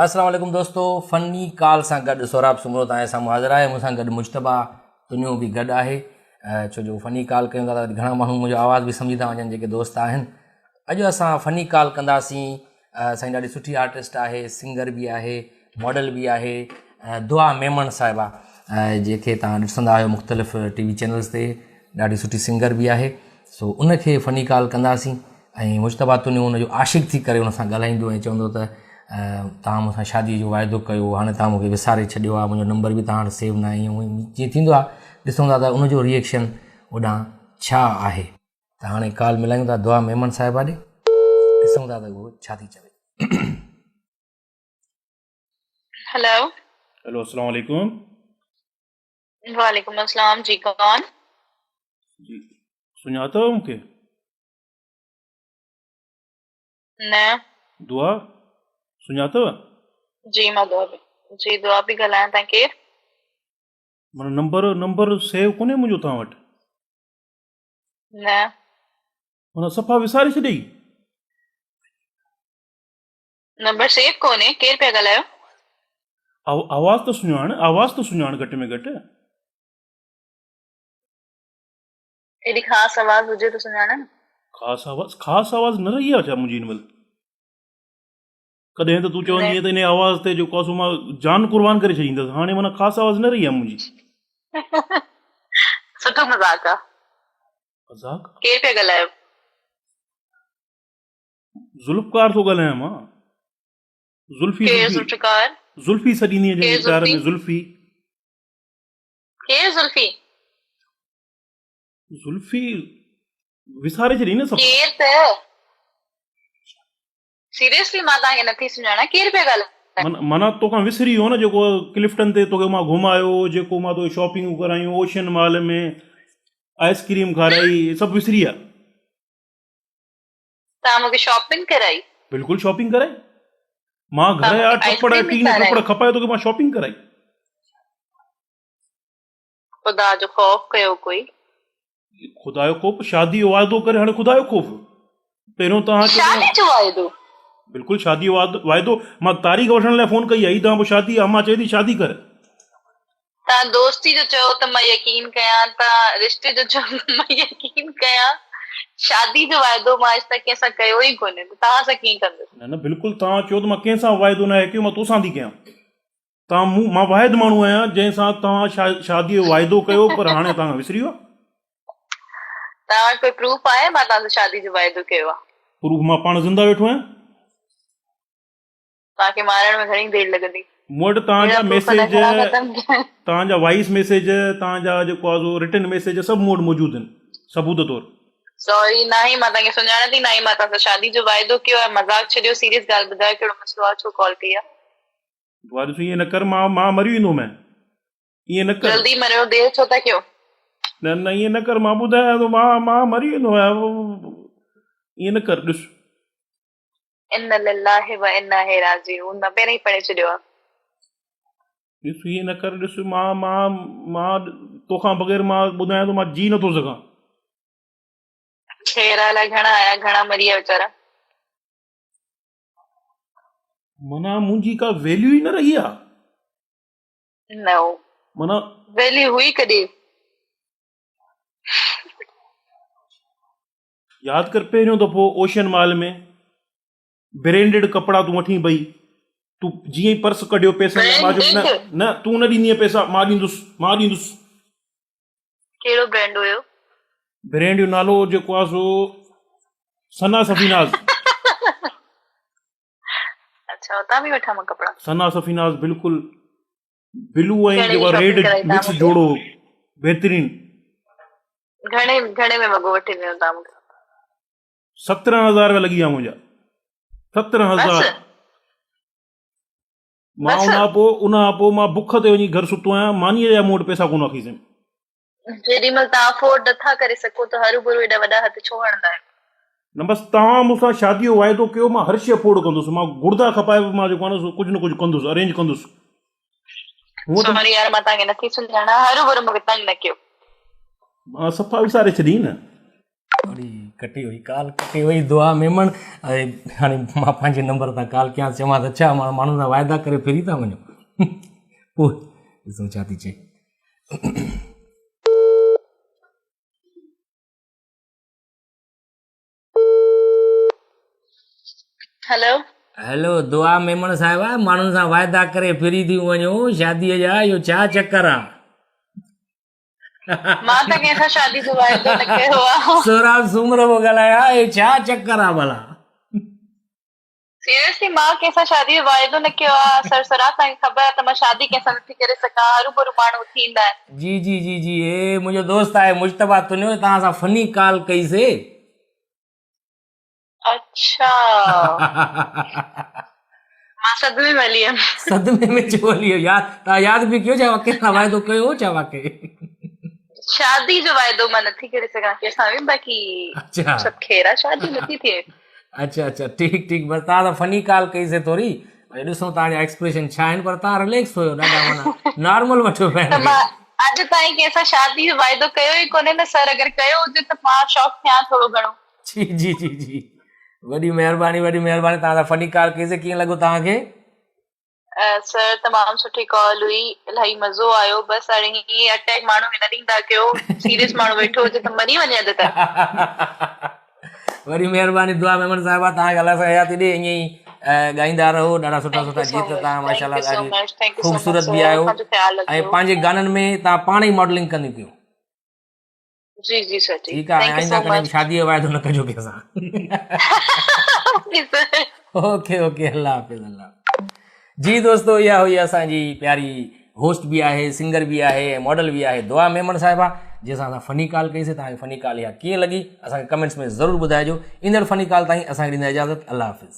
السلام عليڪم دوستو فني ڪال سان گڏ سهراب سومرو توهان جي سامهون حاضر آهي مون سان گڏ مجتبيٰ تنيو به گڏ آهي ڇو جو فني ڪال ڪيون ٿا ته گهڻا ماڻهو منهنجو آواز به سمجهي ٿا وڃن جيڪي دوست آهن اڄ اسان فني ڪال ڪنداسين سائين ڏاڍي سٺي آرٽسٽ آهي سنگر به آهي ماڊل به آهي دعا ميمڻ صاحبه جنهن کي توهان ڏسندا آهيو مختلف ٽي وي چينلز تي ڏاڍي سٺي سنگر به آهي سو ان کي فني ڪال ڪنداسين ۽ مجتبيٰ تنيو ان جو عاشق ٿي ڪري ان سان ڳالهائيندو ۽ چوندو ته توهان مون سان شادي جو واعدو ڪيو هاڻي توهان مون کي وساري ڇڏيو آهي منهنجو نمبر به توهان وٽ سيو نه آهي ائين جيئن ٿيندو آهي ڏسون ٿا ته ان جو ريئيڪشن اوڏانهن ڇا آهي ته هاڻي ڪال ملايون ٿا دعا ميمڻ صاحبه ڏي ڏسون ٿا ته اهو ڇا ٿي چوي. هيلو. هيلو السلام عليڪم. وعليڪم السلام جي ڪون؟ جي سڃاتو مون کي؟ نه. دعا سڃاتو؟ جي مان دعا پي جي دعا پي ڳالهايان تان ڪير؟ معنيٰ نمبر نمبر سيو ڪونهي منهنجو توهان وٽ؟ نه. معنيٰ صفا وساري ڇڏيئي؟ نمبر سيو ڪونهي ڪير پيا ڳالهايو؟ آواز ته سڃاڻ آواز ته سڃاڻ گهٽ ۾ گهٽ. ايڏي خاص آواز هجي ته سڃاڻان نه. خاص آواز خاص آواز نه رهي آهي ڇا منهنجي هن مهل؟ ڪڏهن ته تون چوندي هئين ته انهي آواز تي جيڪو آهي سو مان جان قربان ڪري ڇڏيندس هاڻي معنيٰ خاص آواز نه رهي آهي منهنجي. سٺو مذاق آ. مذاق؟ ڪير پيا ڳالهايو؟ ذوالفقار ٿو ڳالهايان مان. زلفي ڪير ذوالفقار؟ زلفي سڏيندي آهين جنهن کي پيار ۾ زلفي. ڪير زلفي؟ زلفي وساري ڇڏي نه صفا. ڪير ته سيريسلي مان توهان کي نٿي سڃاڻان ڪير پيا ڳالهايو؟ معنيٰ توکان وسري ويو نه جيڪو ڪلفٽن تي توکي مان گهمايو جيڪو مان توکي شاپنگون ڪرايون اوشن مال ۾ آئس ڪريم کارائي سڀ وسري ويا. توهان مونکي شاپنگ ڪرائي؟ بلڪل شاپنگ ڪرائي. مان گهر جا ٽپڙ ٽين ٽپڙ کپائي توکي مان شاپنگ ڪرائي. خدا جو خوف ڪيو ڪوئي. خدا جو خوف شادي جو واعدو ڪري هاڻي خدا جو خوف پهريون توهان شادي جو واعدو بلڪل شادي جو واعدو مان تاريخ وٺڻ لاء فون ڪئي آهي توهان پوء شادي امان چئي ٿي شادي ڪر. توهان دوستي جو چيو ته مان يقين ڪيان توهان رشتي جو چيو ته مان يقين ڪيان شادي جو واعدو مان اڄ تائين ڪنهن سان ڪيو ئي ڪونهي ته توهان سان ڪيئن ڪندس. نه نه بلڪل توهان چيو ته مان ڪنهن سان واعدو ناهي ڪيو مان توسان ٿي ڪيان. توهان مون مان واحد ماڻهو آهيان جنهن سان توهان شاديء جو واعدو ڪيو پر هاڻي توهان کان وسري ويو آهي. توهان وٽ ڪوئي پروف آهي مان توهان سان شادي جو واعدو ڪيو آهي؟ پروف مان پاڻ زنده ويٺو آهيان. توهان کي مارڻ ۾ گهڻي دير لڳندي. مون وٽ توهان جا ميسيج توهان جا وائس ميسيج توهان جا جيڪو آهي سو رٽن ميسيج سڀ مون وٽ موجود آهن ثبوت طور. سوري ناهي مان توهان کي سڃاڻان ٿي ناهي مان توهان سان شادي جو واعدو ڪيو آهي مذاق ڇڏيو سيريس ڳالهه ٻڌايو ڪهڙو مسئلو آهي ڇو ڪال ڪئي آهي. دعا ڏس ائين نه ڪر مان مان مري ويندومانء ائين نه ڪر. جلدي مريو دير ڇو ٿا ڪيو. نه نه ائين نه ڪر مان ٻڌايان ٿو مان مان مري ويندو آهيان ائين نه ڪر ڏس. ان لله و انا اليه راجعون مان پهرين ئي پڙهي ڇڏيو آهي. ڏس ائين نه ڪر ڏس مان مان مان توکان بغير مان ٻڌايان ٿو مان جي نٿو سگهان. خير آ الائي گهڻا آيا گهڻا مري ويا ويچارا. معنيٰ منهنجي ڪا ويليو ئي نه رهي آ. نو. معنيٰ. ويليو هئي ڪڏهن. ياد ڪر پهريون دفعو اوشن مال ۾ برينڊيڊ ڪپڙا تون وٺين پئي تون جيئن ئي پرس ڪڍيو پئسن لاء مان چيو نه نه تون نه ڏيندينء پئسا مان ڏيندس مان ڏيندس. ڪهڙو برينڊ هيو؟ برينڊ جو نالو جيڪو آ سو ثنا سفيناز. اڇا اتان به وٺان مان ڪپڙا. ثنا سفيناز بلڪل بلو ۽ جيڪو ريڊ مڪس جوڙو بهترين. گهڻي گهڻي ۾ وڳو وٺي ڏنو تان مونکي؟ 17000 رپيا لڳي ويا منهنجا 17000. مان ان کان پوء ان کان پوء مان بک تي وڃي گهر ستو آهيان مانيء جا مون وٽ پئسا ڪونه هئا کيسي ۾. جيڏي مهل توهان افورڊ نٿا ڪري سگهو ته هروڀرو ايڏا وڏا هٿ ڇو هڻندا آهيو. نه بس توهان مون سان شاديء جو واعدو ڪيو مان هر شيء افورڊ ڪندس مان گڙدا کپائي به مان جيڪو آهي نه سو ڪجهه نه ڪجهه ڪندس ارينج ڪندس. هونء ته. سوري يار مان توهان کي نٿي سڃاڻان هروڀرو مون کي تنگ نه ڪيو. مان صفا وساري ڇڏيئي نه. اڙي ڪٽي وئي ڪال ڪٽي وئي دعا ميمڻ ۽ هاڻي مان پنهنجي نمبر تان ڪال ڪيان چوان ته ڇا ماڻهن سان واعدا ڪري ڦري ٿا وڃو پوء ڏسون ڇا ٿي چئي. هيلو هيلو دعا ميمڻ صاحبه ماڻهن سان واعدا ڪري ڦري ٿيون وڃو شادي جا اهو ڇا چڪر آ. مان ته ڪنهن سان شادي جو واعدو نه ڪيو آ. سهراب سومرو پيو ڳالهايان اهو ڇا چڪر آ ڀلا. سيريسلي مان ڪنهن سان شادي جو واعدو نه ڪيو آ سر سهراب توهان کي خبر آ ته مان شادي ڪنهن سان نٿي ڪري سگهان هروڀرو ماڻهو اٿي ايندا آهن. جي جي جي جي هي منهنجو دوست آهي مجتبيٰ تنيو توهان سان فني ڪال ڪئي سي. اڇا مان صدمي ۾ هلي ويم. صدمي ۾ ڇو هلي ويو يار توهان ياد به ڪيو ڇا ڪنهن سان واعدو ڪيو هو ڇا واقعي. شادي جو واعدو مان نٿي ڪري سگهان ڪنهن سان به باقي اڇا سڀ خير آ شادي نٿي ٿئي. اڇا اڇا ٺيڪ ٺيڪ بس توهان سان فني ڪال ڪئي سي ٿوري وري ڏسون توهان جا ايڪسپريشن ڇا آهن پر توهان رليڪس هيو ڏاڍا معنيٰ نارمل وٺو پيا ته مان اڄ تائين ڪنهن سان شادي جو واعدو ڪيو ئي ڪونهي نه سر اگر ڪيو هجي ته مان شاڪ ٿيان ٿورو گهڻو. جي جي جي جي وڏي مهرباني وڏي مهرباني توهان سان فني ڪال ڪئي سي ڪيئن لڳو توهان کي. سر تمام سٺي ڪال هئي الاهي مزو آيو بس هاڻي هي اٽيڪ ماڻهو کي نه ڏيندا ڪيو سيريس ماڻهو ويٺو هجي ته مري وڃي اڌ ته. وڏي مهرباني دعا ميمڻ صاحبه توهان کي الله سائين حياتي ڏي ائين ئي ڳائيندا رهو ڏاڍا سٺا سٺا گيت توهان ماشاءالله ڏاڍي خوبصورت به آهيو ۽ پنهنجي گانن ۾ توهان پاڻ ئي ماڊلنگ ڪنديون ڪيو. جي جي سر جي ٺيڪ آهي آئنده ڪڏهن به شادي جو واعدو نه ڪجو ڪنهن سان. Okay sir. اوڪي اوڪي الله حافظ الله جي دوستو اها هئي اسان جي پياري هوسٽ به آهي سنگر به آهي ۽ ماڊل به آهي دعا ميمڻ صاحبه جنهن سان اسان فني ڪال ڪئي سي توهان کي فني ڪال اها ڪيئن لڳي اسان کي ڪمينٽس ۾ ضرور ٻڌائجو ايندڙ فني ڪال تائين اسان کي ڏيندا اجازت الله حافظ.